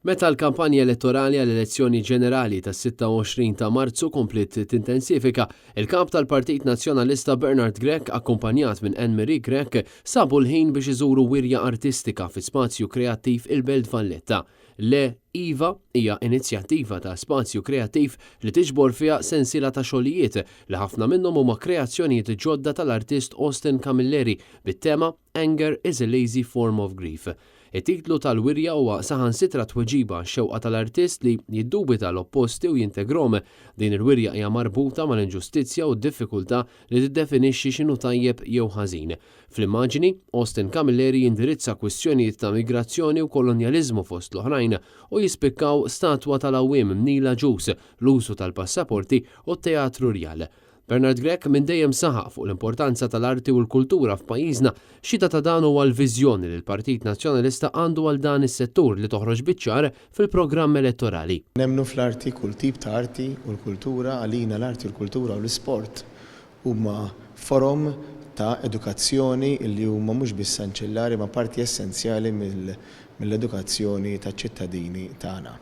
Meta l-kampanja elettorali għall-elezzjoni ġenerali tas-26 ta' Marzu kompliet tintensifika, il-Kap tal-Partit Nazzjonalista Bernard Grech akkumpanjat minn Anne Marie Grech sabu l-ħin biex iżuru wirja artistika fi Spazju Kreattiv il-Belt Valletta. Le, Iva hija inizjattiva ta' Spazju Kreattiv li tiġbor fiha sensiela ta' xogħlijiet li ħafna minnhom huma kreazzjonijiet ġodda tal-artist Austin Camilleri bit-tema Anger is a lazy form of grief. It-titlu tal-wirja huwa saħansitra tweġiba għax-xewqa tal-artist li jiddubita l-opposti u jintegrhom. Din il-wirja hija marbuta mal-inġustizzja u d-diffikultà li tiddefinixxi x'inhu tajjeb jew ħażin. Fl-immaġini, Austin Camilleri jindirizza kwistjonijiet ta' migrazzjoni u kolonjaliżmu fost l-oħrajn u jispikkaw statwa tal-għawwiem Neil Agius, l-użu tal-passaporti u t-Teatru Rjal. Bernard Grech minn dejjem saħaq fuq l-importanza tal-arti u l-kultura f'pajjiżna. Xhieda ta' dan huwa l-viżjoni li l-Partit Nazzjonalista għandu għal dan is-settur li toħroġ biċ-ċar fil-programm elettorali. Nemmnu fl-arti, kull tip ta' arti u l-kultura, għalina l-arti u l-kultura u l-isport huma forom ta' edukazzjoni li huma mhux biss anċillari ma parti essenzjali mill-edukazzjoni taċ-ċittadini tagħna.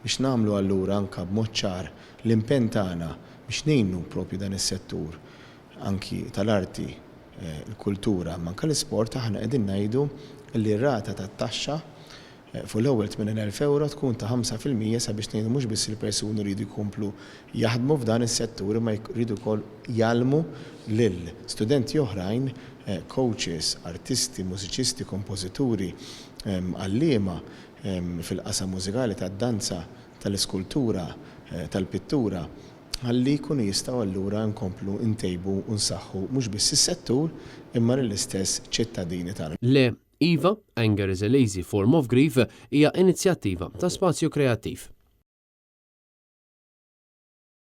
Biex nagħmlu allura anke b'mod ċar l-impenn tagħna biex ngħinu propju dan is-settur anki tal-arti, l-kultura imma anke l-isport aħna qegħdin ngħidu li r-rata tat-taxxa fuq l-ewwel 80,000 ewro tkun ta' 5% sabiex ngħinu mhux biss il-persuni li jridu jkomplu jaħdmu f'dan is-settur imma jridu wkoll jgħallmu lil studenti oħrajn, coaches, artisti, mużiċisti, kompożituri, għalliema fil-qasam mużikali, tad-danza, tal-iskultura, tal-pittura, ħalli jkunu jistgħu allura nkomplu ntejbu u nsaħħu mhux biss is-settur imma lill-istess ċittadini tagħna. Le, Iva, Anger is a Lazy Form of Grief hija inizjattiva ta' Spazju Kreattiv.